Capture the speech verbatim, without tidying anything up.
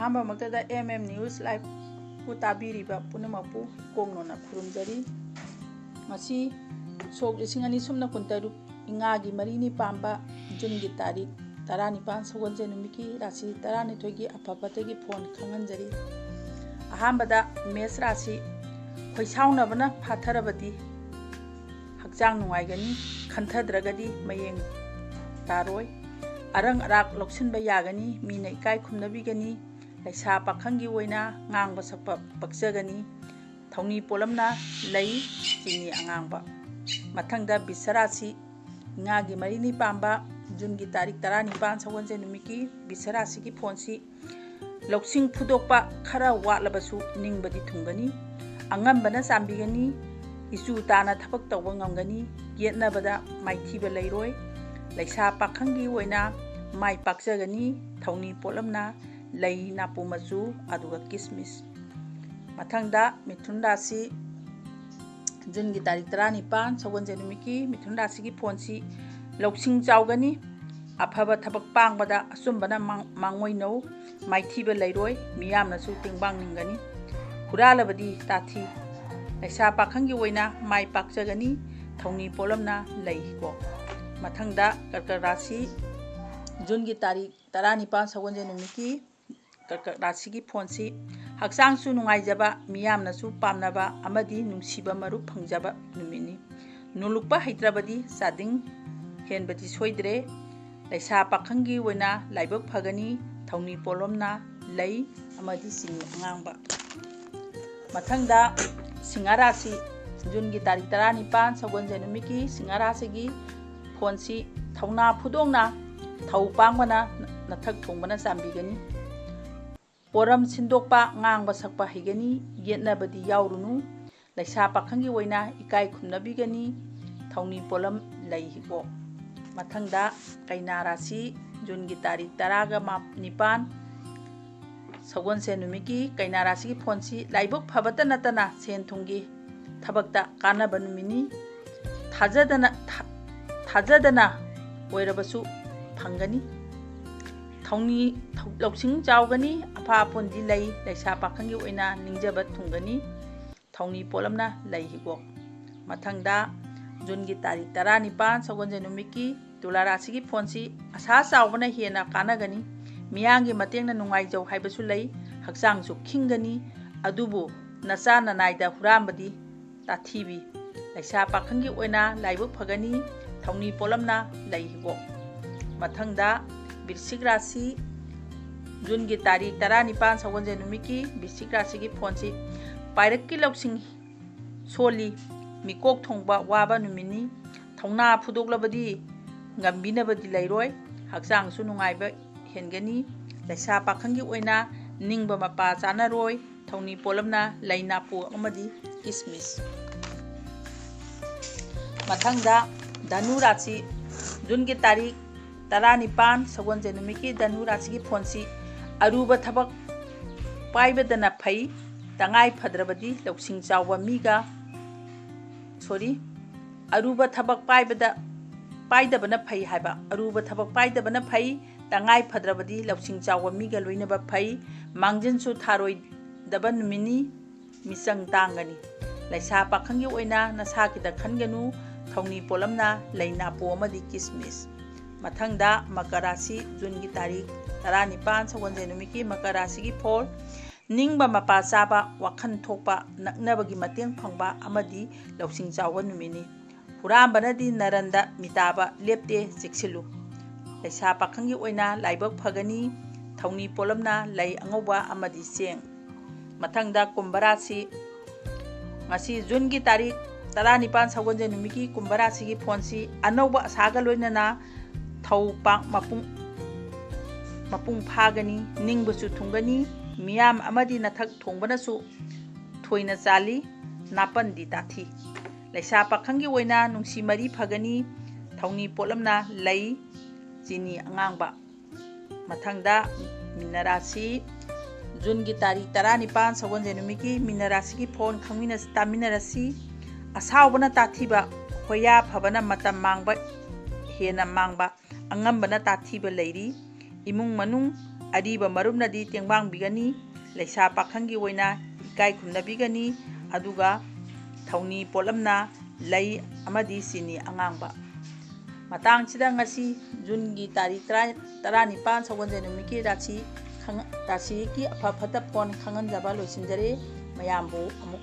ꯑꯍꯥꯟꯕꯃꯛꯇꯗ M M News Live ꯄꯨ ꯇꯥꯕꯤꯔꯤꯕ ꯄꯨꯝꯅꯃꯛꯄꯨ ꯏꯀꯣꯛꯅꯣꯅ ꯈꯨꯔꯨꯝꯖꯔꯤ꯫ ꯉꯁꯤ ꯁꯣꯛ ꯂꯤꯁꯤꯡ ꯑꯅꯤ ꯁꯨꯞꯅ ꯀꯨꯟꯇꯔꯨꯛ ꯏꯉꯥꯒꯤ ꯃꯔꯤꯅꯤ ꯄꯥꯟꯕ ꯖꯨꯟꯒꯤ ꯇꯥꯔꯤꯛ ꯇꯔꯥꯅꯤꯄꯥꯟ ꯁꯒꯣꯜꯁꯦꯟ ꯅꯨꯃꯤꯠꯀꯤ ꯔꯥꯁꯤ ꯇꯔꯥꯅꯤꯊꯣꯏꯒꯤ ꯑꯐ ꯐꯠꯇꯒꯤ ꯐꯣꯟ ꯈꯪꯍꯟꯖꯔꯤ꯫ ꯑꯍꯥꯟꯕꯗ ꯃꯦꯁ ꯔꯥꯁꯤ, ꯈꯣꯏꯁꯥꯎꯅꯕꯅ ꯐꯥꯊꯔꯕꯗꯤ ꯍꯛꯆꯥꯡ ꯅꯨꯡꯉꯥꯏꯒꯅꯤ, ꯈꯟꯊꯗ꯭ꯔꯒꯗꯤ ꯃꯌꯦꯡ ꯇꯥꯔꯣꯏ꯫ ꯑꯔꯪ ꯑꯔꯥꯛ ꯂꯧꯁꯤꯟꯕ ꯌꯥꯒꯅꯤ, ꯃꯤꯅ ꯏꯀꯥꯏ ꯈꯨꯝꯅꯕꯤꯒꯅꯤ꯫ ꯂꯩꯁꯥ ꯄꯥꯈꯪꯒꯤ ꯑꯣꯏꯅ ꯉꯥꯡꯕ ꯁꯛꯄ ꯄꯛꯆꯒꯅꯤ꯫ ꯊꯧꯅꯤ ꯄꯣꯠꯂꯝꯅ ꯂꯩ, ꯆꯤꯅꯤ ꯑꯉꯥꯡꯕ꯫ ꯃꯊꯪꯗ ꯕꯤꯁ ꯔꯥꯁꯤ, ꯏꯉꯥꯒꯤ ꯃꯔꯤꯅꯤ ꯄꯥꯟꯕ ꯖꯨꯟꯒꯤ ꯇꯥꯔꯤꯛ ꯇꯔꯥꯅꯤꯄꯥꯟ ꯁꯒꯣꯜꯁꯦꯟ ꯅꯨꯃꯤꯠꯀꯤ ꯕꯤꯁ ꯔꯥꯁꯤꯒꯤ ꯐꯣꯟꯁꯤ ꯂꯧꯁꯤꯡ ꯐꯨꯗꯣꯛꯄ ꯈꯔ ꯋꯥꯠꯂꯕꯁꯨ ꯅꯤꯡꯕꯗꯤ ꯊꯨꯡꯒꯅꯤ꯫ ꯑꯉꯝꯕꯅ ꯆꯥꯟꯕꯤꯒꯅꯤ꯫ ꯏꯆꯨ ꯇꯥꯅ ꯊꯕꯛ ꯇꯧꯕ ꯉꯝꯒꯅꯤ꯫ ꯌꯦꯠꯅꯕꯗ ꯃꯥꯏꯊꯤꯕ ꯂꯩꯔꯣꯏ꯫ ꯂꯩꯁꯥ ꯄꯥꯈꯪꯒꯤ ꯑꯣꯏꯅ ꯃꯥꯏ ꯄꯥꯛꯆꯒꯅꯤ꯫ ꯊꯧꯅꯤ ꯄꯣꯠꯂꯝꯅ ꯂꯩ, ꯅꯥꯄꯨ ꯃꯆꯨ, ꯑꯗꯨꯒ ꯀꯤꯁꯃꯤꯁ꯫ ꯃꯊꯪꯗ ꯃꯤꯊꯨꯟ ꯔꯥꯁꯤ, ꯖꯨꯟꯒꯤ ꯇꯥꯔꯤꯛ ꯇꯔꯥꯅꯤꯄꯥꯟ ꯁꯒꯣꯜꯁꯦꯟ ꯅꯨꯃꯤꯠꯀꯤ ꯃꯤꯊꯨꯟ ꯔꯥꯁꯤꯒꯤ ꯐꯣꯟꯁꯤ ꯂꯧꯁꯤꯡ ꯆꯥꯎꯒꯅꯤ꯫ ꯑꯐꯕ ꯊꯕꯛ ꯄꯥꯡꯕꯗ ꯑꯆꯨꯝꯕꯅ ꯃꯥꯡ-, ꯃꯥꯡꯑꯣꯏꯅꯧ꯫ ꯃꯥꯏꯊꯤꯕ ꯂꯩꯔꯣꯏ꯫ ꯃꯤꯌꯥꯝꯅꯁꯨ ꯇꯦꯡꯕꯥꯡ ꯅꯤꯡꯒꯅꯤ꯫ ꯍꯨꯔꯥꯜꯂꯕꯗꯤ ꯇꯥꯊꯤ꯫ ꯂꯩꯁꯥ ꯄꯥꯈꯪꯒꯤ ꯑꯣꯏꯅ ꯃꯥꯏ ꯄꯥꯛꯆꯒꯅꯤ꯫ ꯊꯧꯅꯤ ꯄꯣꯠꯂꯝꯅ ꯂꯩꯀꯣ꯫ ꯃꯊꯪꯗ ꯀꯔꯀꯠ ꯔꯥꯁꯤ, ꯖꯨꯟꯒꯤ ꯇꯥꯔꯤꯛ ꯇꯔꯥꯅꯤꯄꯥꯟ ꯁꯒꯣꯜꯁꯦꯟ ꯅꯨꯃꯤꯠꯀꯤ ꯀꯔꯀꯠ ꯔꯥꯁꯤꯒꯤ ꯐꯣꯟꯁꯤ ꯍꯛꯆꯥꯡꯁꯨ ꯅꯨꯡꯉꯥꯏꯖꯕ, ꯃꯤꯌꯥꯝꯅꯁꯨ ꯄꯥꯝꯅꯕ ꯑꯃꯗꯤ ꯅꯨꯡꯁꯤꯕ ꯃꯔꯨꯞ ꯐꯪꯖꯕ ꯅꯨꯃꯤꯠꯅꯤ꯫ ꯅꯣꯂꯨꯛꯄ ꯍꯩꯇ꯭ꯔꯕꯗꯤ ꯆꯥꯗꯤꯡ ꯍꯦꯟꯕꯗꯤ ꯁꯣꯏꯗ꯭ꯔꯦ꯫ ꯂꯩꯁꯥ ꯄꯥꯈꯪꯒꯤ ꯑꯣꯏꯅ ꯂꯥꯏꯕꯛ ꯐꯒꯅꯤ꯫ ꯊꯧꯅꯤ ꯄꯣꯠꯂꯣꯝꯅ ꯂꯩ ꯑꯃꯗꯤ ꯆꯤꯅꯤ ꯑꯉꯥꯡꯕ꯫ ꯃꯊꯪꯗ ꯁꯤꯡꯍ ꯔꯥꯁꯤ, ꯖꯨꯟꯒꯤ ꯇꯥꯔꯤꯛ ꯇꯔꯥꯅꯤꯄꯥꯟ ꯁꯒꯣꯜꯁꯦꯟ ꯅꯨꯃꯤꯠꯀꯤ ꯁꯤꯡꯍ ꯔꯥꯁꯤꯒꯤ ꯐꯣꯟꯁꯤ ꯊꯧꯅꯥ ꯐꯨꯗꯣꯛꯅ ꯊꯧ ꯄꯥꯡꯕꯅ ꯅꯊꯛ ꯊꯣꯡꯕꯅ ꯆꯥꯟꯕꯤꯒꯅꯤ꯫ ꯄꯣꯔꯝ ꯁꯤꯟꯗꯣꯛꯄ, ꯉꯥꯡꯕ ꯁꯛꯄ ꯍꯩꯒꯅꯤ, ꯌꯦꯠꯅꯕꯗꯤ ꯌꯥꯎꯔꯨꯅꯨ꯫ ꯂꯩꯁꯥ ꯄꯥꯈꯪꯒꯤ ꯑꯣꯏꯅ ꯏꯀꯥꯏ ꯈꯨꯝꯅꯕꯤꯒꯅꯤ꯫ ꯊꯧꯅꯤ ꯄꯣꯠꯂꯝ ꯂꯩ ꯍꯤꯒꯣꯛ꯫ ꯃꯊꯪꯗ ꯀꯩꯅꯥ ꯔꯥꯁꯤ, ꯖꯨꯟꯒꯤ ꯇꯥꯔꯤꯛ ꯇꯔꯥꯒ ꯃꯥ-, ꯅꯤꯄꯥꯟ, ꯁꯒꯣꯜꯁꯦꯟ ꯅꯨꯃꯤꯠꯀꯤ ꯀꯩꯅꯥ ꯔꯥꯁꯤꯒꯤ ꯐꯣꯟꯁꯤ ꯂꯥꯏꯕꯛ ꯐꯕꯇ ꯅꯠꯇꯅ ꯁꯦꯟ ꯊꯨꯝꯒꯤ ꯊꯕꯛꯇ ꯀꯥꯟꯅꯕ ꯅꯨꯃꯤꯠꯅꯤ꯫ ꯊꯥꯖꯗꯅ, ꯊꯥ-, ꯊꯥꯖꯗꯅ ꯑꯣꯏꯔꯕꯁꯨ ꯐꯪꯒꯅꯤ꯫ ꯊꯧꯅꯤ ꯊꯧ- ꯂꯧꯁꯤꯡ ꯆꯥꯎꯒꯅꯤ꯫ ꯑꯐ ꯑꯄꯣꯟꯗꯤ ꯂꯩ꯫ ꯂꯩꯁꯥ ꯄꯥꯈꯪꯒꯤ ꯑꯣꯏꯅ ꯅꯤꯡꯖꯕ ꯊꯨꯡꯒꯅꯤ꯫ ꯊꯧꯅꯤ ꯄꯣꯠꯂꯝꯅ ꯂꯩ ꯍꯤꯒꯣꯛ꯫ ꯃꯊꯪꯗ ꯖꯨꯟꯒꯤ ꯇꯥꯔꯤꯛ ꯇꯔꯥꯅꯤꯄꯥꯟ ꯁꯒꯣꯜꯁꯦꯟ ꯅꯨꯃꯤꯠꯀꯤ ꯇꯨꯂꯥ ꯔꯥꯁꯤꯒꯤ ꯐꯣꯟꯁꯤ ꯑꯁꯥ ꯆꯥꯎꯕꯅ ꯍꯦꯟꯅ ꯀꯥꯟꯅꯒꯅꯤ꯫ ꯃꯤꯌꯥꯝꯒꯤ ꯃꯇꯦꯡꯅ ꯅꯨꯡꯉꯥꯏꯖꯧ ꯍꯥꯏꯕꯁꯨ ꯂꯩ꯫ ꯍꯛꯆꯥꯡꯁꯨ ꯈꯤꯡꯒꯅꯤ꯫ ꯑꯗꯨꯕꯨ ꯅꯆꯥ ꯅꯅꯥꯏꯗ ꯍꯨꯔꯥꯟꯕꯗꯤ ꯇꯥꯊꯤꯕꯤ꯫ ꯂꯩꯁꯥ ꯄꯥꯈꯪꯒꯤ ꯑꯣꯏꯅ ꯂꯥꯏꯕꯛ ꯐꯒꯅꯤ꯫ ꯊꯧꯅꯤ ꯄꯣꯠꯂꯝꯅ ꯂꯩ ꯍꯤꯒꯣꯛ꯫ ꯃꯊꯪꯗ ꯕꯤꯔꯁꯤꯛ ꯔꯥꯁꯤ, ꯖꯨꯟꯒꯤ ꯇꯥꯔꯤꯛ ꯇꯔꯥꯅꯤꯄꯥꯟ ꯁꯒꯣꯜꯁꯦꯟ ꯅꯨꯃꯤꯠꯀꯤ ꯕꯤꯔꯁꯤꯛ ꯔꯥꯁꯤꯒꯤ ꯐꯣꯟꯁꯤ ꯄꯥꯏꯔꯛꯀꯤ ꯂꯧꯁꯤꯡ ꯁꯣꯜꯂꯤ꯫ ꯃꯤꯀꯣꯛ ꯊꯣꯡꯕ ꯋꯥꯕ ꯅꯨꯃꯤꯠꯅꯤ꯫ ꯊꯧꯅꯥ ꯐꯨꯗꯣꯛꯂꯕꯗꯤ ꯉꯝꯕꯤꯅꯕꯗꯤ ꯂꯩꯔꯣꯏ꯫ ꯍꯛꯆꯥꯡꯁꯨ ꯅꯨꯡꯉꯥꯏꯕ ꯍꯦꯟꯒꯅꯤ꯫ ꯂꯩꯁꯥ ꯄꯥꯈꯪꯒꯤ ꯑꯣꯏꯅ ꯅꯤꯡꯕ ꯃꯄꯥ ꯆꯥꯅꯔꯣꯏ꯫ ꯊꯧꯅꯤ ꯄꯣꯠꯂꯝꯅ ꯂꯩ ꯅꯥꯄꯨ ꯑꯃꯗꯤ ꯀꯤꯁꯃꯤꯁ꯫ ꯃꯊꯪꯗ ꯙꯅꯨ ꯔꯥꯁꯤ, ꯖꯨꯟꯒꯤ ꯇꯥꯔꯤꯛ ꯇꯔꯥꯅꯤꯄꯥꯟ ꯁꯒꯣꯜꯁꯦꯟ ꯅꯨꯃꯤꯠꯀꯤ ꯙꯅꯨ ꯔꯥꯁꯤꯒꯤ ꯐꯣꯟꯁꯤ ꯑꯔꯨꯕ ꯊꯕꯛ ꯄꯥꯏꯕꯗꯅ ꯐꯩ꯫ ꯇꯉꯥꯏ ꯐꯗ꯭ꯔꯕꯗꯤ ꯂꯧꯁꯤꯡ ꯆꯥꯎꯕ ꯃꯤꯒ, ꯁꯣꯔꯤ, ꯑꯔꯨꯕ ꯊꯕꯛ ꯄꯥꯏꯕꯗ, ꯄꯥꯏꯗꯕꯅ ꯐꯩ ꯍꯥꯏꯕ꯫ ꯑꯔꯨꯕ ꯊꯕꯛ ꯄꯥꯏꯗꯕꯅ ꯐꯩ꯫ ꯇꯉꯥꯏ ꯐꯗ꯭ꯔꯕꯗꯤ ꯂꯧꯁꯤꯡ ꯆꯥꯎꯕ ꯃꯤꯒ ꯂꯣꯏꯅꯕ ꯐꯩ꯫ ꯃꯥꯡꯖꯤꯟꯁꯨ ꯊꯥꯔꯣꯏꯗꯕ ꯅꯨꯃꯤꯠꯅꯤ꯫ ꯃꯤꯆꯪ ꯇꯥꯡꯒꯅꯤ꯫ ꯂꯩꯁꯥ ꯄꯥꯈꯪꯒꯤ ꯑꯣꯏꯅ ꯅꯁꯥꯒꯤꯗ ꯈꯟꯒꯅꯨ꯫ ꯊꯧꯅꯤ ꯄꯣꯠꯂꯝꯅ ꯂꯩ ꯅꯥꯄꯨ ꯑꯃꯗꯤ ꯀꯤꯁꯃꯤꯁ꯫ ꯃꯊꯪꯗ ꯃꯀꯔ ꯔꯥꯁꯤ, ꯖꯨꯟꯒꯤ ꯇꯥꯔꯤꯛ ꯇꯔꯥꯅꯤꯄꯥꯟ ꯁꯒꯣꯜꯁꯦꯟ ꯅꯨꯃꯤꯠꯀꯤ ꯃꯀꯔ ꯔꯥꯁꯤꯒꯤ ꯐꯣꯜ꯫ ꯅꯤꯡꯕ ꯃꯄꯥ ꯆꯥꯕ, ꯋꯥꯈꯜ ꯊꯣꯛꯄ, ꯅꯛꯅꯕꯒꯤ ꯃꯇꯦꯡ ꯐꯪꯕ ꯑꯃꯗꯤ ꯂꯧꯁꯤꯡ ꯆꯥꯎꯕ ꯅꯨꯃꯤꯠꯅꯤ꯫ ꯍꯨꯔꯥꯟꯕꯅꯗꯤ ꯅꯔꯟꯗ ꯃꯤꯇꯥꯕ ꯂꯦꯞꯇꯦ, ꯆꯦꯛꯁꯤꯜꯂꯨ꯫ ꯂꯩꯁꯥ ꯄꯥꯈꯪꯒꯤ ꯑꯣꯏꯅ ꯂꯥꯏꯕꯛ ꯐꯒꯅꯤ꯫ ꯊꯧꯅꯤ ꯄꯣꯠꯂꯝꯅ ꯂꯩ ꯑꯉꯧꯕ ꯑꯃꯗꯤ ꯆꯦꯡ꯫ ꯃꯊꯪꯗ ꯀꯨꯝꯚ ꯔꯥꯁꯤ꯫ ꯉꯁꯤ ꯖꯨꯟꯒꯤ ꯇꯥꯔꯤꯛ ꯇꯔꯥꯅꯤꯄꯥꯟ ꯁꯒꯣꯜꯁꯦꯟ ꯅꯨꯃꯤꯠꯀꯤ ꯀꯨꯝꯚ ꯔꯥꯁꯤꯒꯤ ꯐꯣꯟꯁꯤ ꯑꯅꯧꯕ ꯑꯁꯥꯒ ꯂꯣꯏꯅꯅ ꯊꯧ ꯄꯥꯛ ꯃꯄꯨꯡ, ꯃꯄꯨꯡ ꯐꯥꯒꯅꯤ꯫ ꯅꯤꯡꯕꯁꯨ ꯊꯨꯡꯒꯅꯤ꯫ ꯃꯤꯌꯥꯝ ꯑꯃꯗꯤ ꯅꯊꯛ ꯊꯣꯡꯕꯅꯁꯨ ꯊꯣꯏꯅ ꯆꯥꯜꯂꯤ꯫ ꯅꯥꯄꯟꯗꯤ ꯇꯥꯊꯤ꯫ ꯂꯩꯁꯥ ꯄꯥꯈꯪꯒꯤ ꯑꯣꯏꯅ ꯅꯨꯡꯁꯤ ꯃꯔꯤ ꯐꯒꯅꯤ꯫ ꯊꯧꯅꯤ ꯄꯣꯠꯂꯝꯅ ꯂꯩ, ꯆꯤꯅꯤ ꯑꯉꯥꯡꯕ꯫ ꯃꯊꯪꯗ ꯃꯤꯅ ꯔꯥꯁꯤ, ꯖꯨꯟꯒꯤ ꯇꯥꯔꯤꯛ ꯇꯔꯥꯅꯤꯄꯥꯟ ꯁꯒꯣꯜꯁꯦꯟ ꯅꯨꯃꯤꯠꯀꯤ ꯃꯤꯅ ꯔꯥꯁꯤꯒꯤ ꯐꯣꯟ ꯈꯪꯃꯤꯟꯅꯁꯤ, ꯇꯥꯃꯤꯟꯅꯔꯁꯤ꯫ ꯑꯁꯥꯎꯕꯅ ꯇꯥꯊꯤꯕ, ꯍꯣꯌꯥ ꯐꯕꯅ ꯃꯇꯝ ꯃꯥꯡꯕ, ꯍꯦꯟꯅ ꯃꯥꯡꯕ, ꯑꯉꯝꯕꯅ ꯇꯥꯊꯤꯕ ꯂꯩꯔꯤ꯫ ꯏꯃꯨꯡ ꯃꯅꯨꯡ ꯑꯔꯤꯕ ꯃꯔꯨꯞꯅꯗꯤ ꯇꯦꯡꯕꯥꯡꯕꯤꯒꯅꯤ꯫ ꯂꯩꯁꯥ ꯄꯥꯈꯪꯒꯤ ꯑꯣꯏꯅ ꯏꯀꯥꯏ ꯈꯨꯝꯅꯕꯤꯒꯅꯤ꯫ ꯑꯗꯨꯒ ꯊꯧꯅꯤ ꯄꯣꯠꯂꯝꯅ ꯂꯩ ꯑꯃꯗꯤ ꯆꯤꯅꯤ ꯑꯉꯥꯡꯕ꯫ ꯃꯇꯥꯡꯁꯤꯗ ꯉꯁꯤ ꯖꯨꯟꯒꯤ ꯇꯥꯔꯤꯛ ꯇꯔꯥ, ꯇꯔꯥꯅꯤꯄꯥꯟ ꯁꯒꯣꯜꯁꯦꯟ ꯅꯨꯃꯤꯠꯀꯤ ꯔꯥꯁꯤ ꯈꯪ-, ꯔꯥꯁꯤꯒꯤ ꯑꯐ ꯐꯠꯇ ꯐꯣꯟ ꯈꯪꯍꯟꯖꯕ ꯂꯣꯏꯁꯤꯟꯖꯔꯦ꯫ ꯃꯌꯥꯝꯕꯨ ꯑꯃꯨꯛ